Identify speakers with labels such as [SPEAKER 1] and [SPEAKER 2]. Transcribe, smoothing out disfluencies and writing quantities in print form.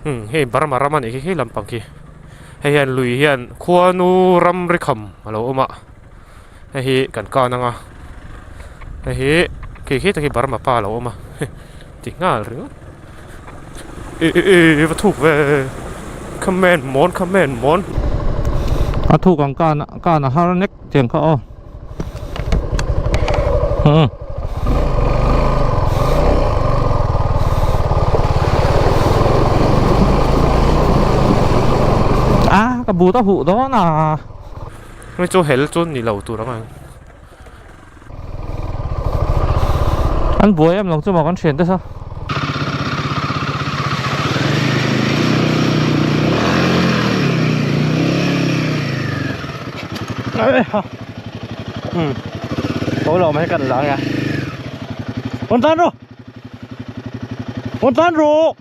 [SPEAKER 1] Umm hei Burma ram a nih khi khi lampang khi hei hian lui hian khuanu ramri kham a lo awm a hei hi kan kan ang a hei hi khi khi tak hi Burma pa a lo awm a ti nghal ringawt ih ih ih va thuk ve comment mawn comment mawn.
[SPEAKER 2] A thuk ang kan kan a har nek tiang kha aw umm. A ka but a huh dawn a.
[SPEAKER 1] Hei chu hel chu ni lo tur ang a.
[SPEAKER 2] An buai em lo chu maw kan thian te saw.
[SPEAKER 3] Ừ. Tối rồi mới cần lợn nha. Con tên rồi. Con tên rồi.